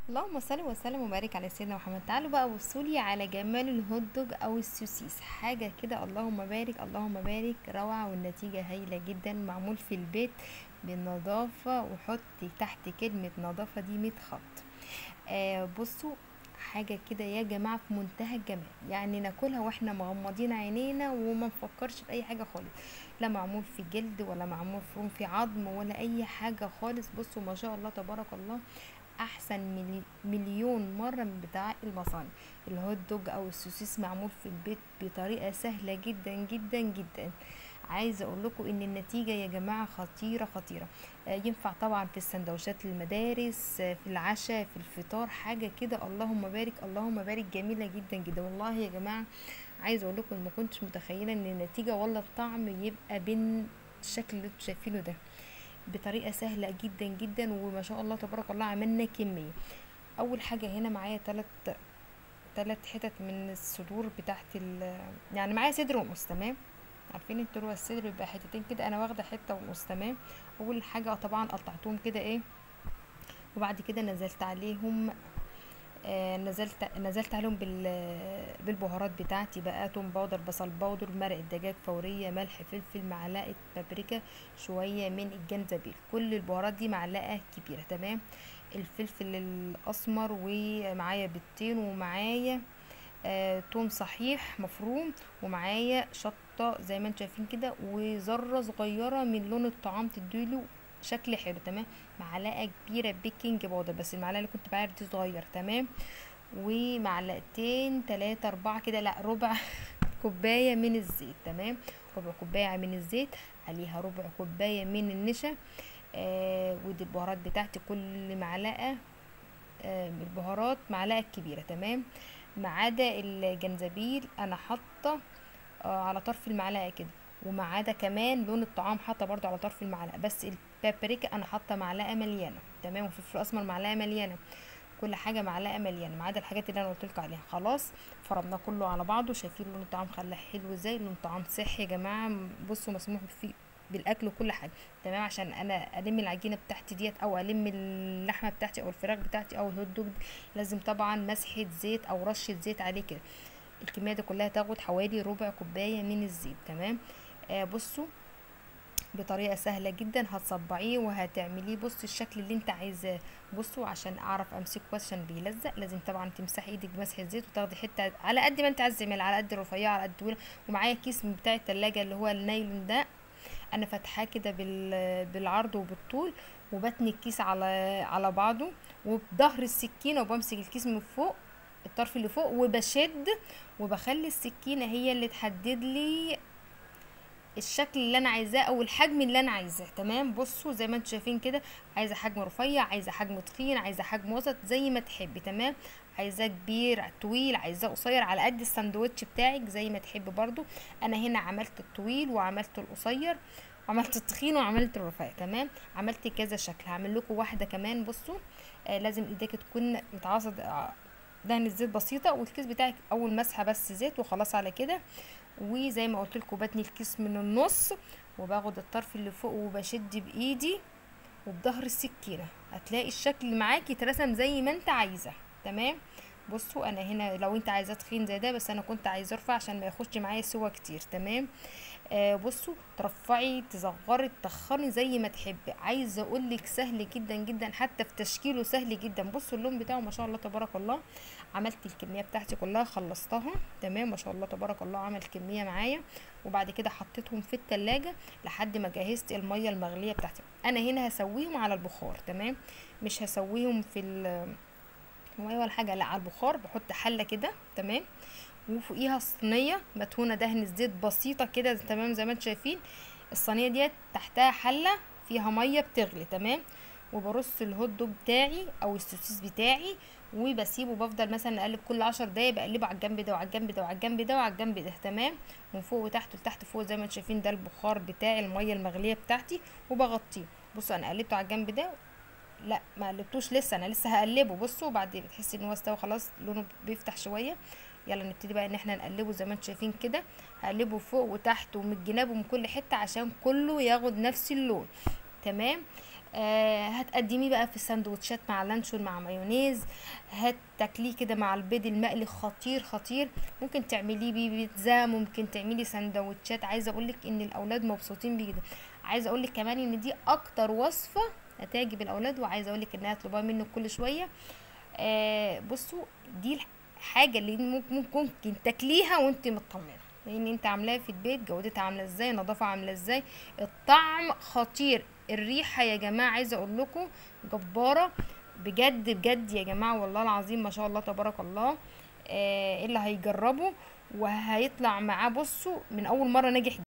اللهم صل وسلم وبارك على سيدنا محمد. تعالوا بقى بصولي على جمال الهوت دوج او السوسيس، حاجة كده اللهم بارك اللهم بارك، روعه والنتيجة هايلة جدا، معمول في البيت بالنظافة، وحطي تحت كلمة نظافة دي 100 خط. بصوا حاجة كده يا جماعة في منتهى الجمال، يعني ناكلها واحنا مغمضين عينينا وما نفكرش في اي حاجة خالص، لا معمول في جلد ولا معمول في عظم ولا اي حاجة خالص. بصوا ما شاء الله تبارك الله، احسن مليون مرة من بتاع المصانع. الهوت دوج او السوسيس معمول في البيت بطريقة سهلة جدا جدا جدا. عايزه اقول لكم ان النتيجة يا جماعة خطيرة خطيرة. ينفع طبعا في السندوتشات للمدارس، في العشاء، في الفطار، حاجة كده اللهم بارك اللهم بارك، جميلة جدا جدا. والله يا جماعة عايزه اقول لكم ما كنتش متخيله ان النتيجة ولا الطعم يبقى بالشكل اللي انتم شايفينه ده، بطريقة سهلة جدا جدا وما شاء الله تبارك الله. عملنا كمية. اول حاجة هنا معايا تلات حتت من الصدور بتاعت يعني معايا صدر ونص، تمام؟ عارفين انتوا هو الصدر بيبقى حتتين كده، انا واخده حتة ونص، تمام؟ اول حاجة طبعا قطعتهم كده ايه، وبعد كده نزلت عليهم نزلت عليهم بالبهارات بتاعتي بقى، توم powder، بصل powder، مرق الدجاج فورية، ملح، فلفل، معلقه بابريكا، شوية من الجنزبيل، كل البهارات دي معلقه كبيرة، تمام؟ الفلفل الاسمر، ومعايا بيضتين، ومعايا توم صحيح مفروم، ومعايا شطه زي ما انتم شايفين كده، وذره صغيرة من لون الطعام تديله شكل حلو، تمام؟ معلقه كبيرة baking powder، بس المعلقة اللي كنت بعمل دي صغير، تمام؟ ومعلقتين 3 4 كده، لا ربع كوباية من الزيت، تمام؟ ربع كوباية من الزيت، عليها ربع كوباية من النشا، ودي البهارات بتاعتي، كل معلقه البهارات معلقه كبيرة، تمام؟ ما عدا الجنزبيل انا حاطه على طرف المعلقة كده، وما عدا كمان لون الطعام حاطه برضو على طرف المعلقة، بس البابريكا انا حاطه معلقه مليانة، تمام؟ وفلفل اسمر معلقه مليانة، كل حاجة معلقه مليانة ما عدا الحاجات اللي انا قلت لكم عليها. خلاص فرمناه كله على بعضه، شايفين لون الطعام خلاه حلو ازاي؟ لون طعام صحي يا جماعة، بصوا مسموح فيه بالاكل وكل حاجة، تمام؟ عشان انا الم العجينة بتاعتي ديت، او الم اللحمة بتاعتي او الفراخ بتاعتي او الهوت دوج، لازم طبعا مسحه زيت او رشه زيت عليه كده. الكمية دي كلها تاخد حوالي ربع كوباية من الزيت، تمام؟ بصوا بطريقة سهلة جدا هتصبعيه وهتعمليه، بصوا الشكل اللي انت عايزاه. بصوا عشان اعرف امسكه بس عشان بيلزق، لازم طبعا تمسحي ايدك بمسحه زيت، وتاخدي حتة على قد ما انت عايزه تعملي، على قد الرفيعة على قد الطويلة. ومعايا كيس بتاع التلاجة اللي هو النايلون ده، انا فاتحاه كده بالعرض وبالطول، وبتني الكيس على بعضه، وبظهر السكينة، وبمسك الكيس من فوق الطرف اللي فوق وبشد، وبخلي السكينة هي اللي تحدد لي الشكل اللي انا عايزاه او الحجم اللي انا عايزاه، تمام؟ بصوا زي ما انتم شايفين كده، عايزه حجم رفيع، عايزه حجم تخين، عايزه حجم وسط، زي ما تحبي، تمام؟ عايزاه كبير طويل، عايزاه قصير، على قد الساندوتش بتاعك زي ما تحبي. برضو انا هنا عملت الطويل وعملت القصير، عملت التخين وعملت الرفيع، تمام؟ عملت كذا شكل. هعمل لكم واحدة كمان. بصوا لازم ايديك تكون متعصد دهن الزيت بسيطة، والكيس بتاعك اول مسحه بس زيت وخلاص على كده. وزي ما قلت لكم بتني الكيس من النص، وباخد الطرف اللي فوق وبشد بايدي وبظهر السكينة، هتلاقي الشكل معاكي اترسم زي ما انت عايزه، تمام؟ بصوا انا هنا لو انت عايزاه تخين زي ده، بس انا كنت عايزه ارفع عشان ما ياخدش معايا سوا كتير، تمام؟ بصوا ترفعي تصغري تخني زي ما تحبي. عايزه اقول لك سهل جدا جدا، حتى في تشكيله سهل جدا. بصوا اللون بتاعه ما شاء الله تبارك الله. عملت الكمية بتاعتي كلها خلصتها، تمام؟ ما شاء الله تبارك الله، عمل كمية معايا. وبعد كده حطيتهم في التلاجة لحد ما جهزت المية المغليه بتاعتي. انا هنا هسويهم على البخار، تمام؟ مش هسويهم في المية ولا حاجة، لا على البخار. بحط حله كده، تمام؟ وفوقيها صينية مدهونه دهن الزيت بسيطة كده، تمام؟ زي ما انتم شايفين الصينية ديت تحتها حله فيها مية بتغلي، تمام؟ وبرص الهوت دوج بتاعي او السوسيس بتاعي وبسيبه، بفضل مثلا اقلب كل 10 دقايق، بقلبه على الجنب ده وعلى الجنب ده وعلى الجنب ده وعلى الجنب ده، تمام؟ من فوق وتحت وتحت فوق زي ما انتم شايفين. ده البخار بتاعي، المية المغليه بتاعتي، وبغطيه. بصوا انا قلبته على الجنب ده، لا ما قلبتوش لسه، انا لسه هقلبه. بصوا بعد بتحسي ان هو استوى خلاص، لونه بيفتح شوية. يلا نبتدي بقى ان احنا نقلبه زي ما انتم شايفين كده. هقلبه فوق وتحت ومن الجناب ومن كل حتة عشان كله ياخد نفس اللون، تمام؟ هتقدميه بقى في السندوتشات مع لانشون مع مايونيز، هتاكليه كده مع البيض المقلي، خطير خطير. ممكن تعمليه بيه بيتزا، ممكن تعملي سندوتشات. عايزه اقولك ان الاولاد مبسوطين بيه جدا. عايزه اقولك كمان ان دي اكتر وصفه هتعجب الاولاد، وعايزه اقولك انها يطلبوها منك كل شوية. بصوا دي الحاجة اللي ممكن تاكليها وانت مطمنه، لان انت عاملاها في البيت، جودتها عامله ازاي، نظافة عامله ازاي، الطعم خطير، الريحة يا جماعة عايزه اقول لكم جبارة بجد بجد يا جماعة، والله العظيم ما شاء الله تبارك الله. اللي هيجربه وهيطلع معاه بصوا من اول مرة ناجح.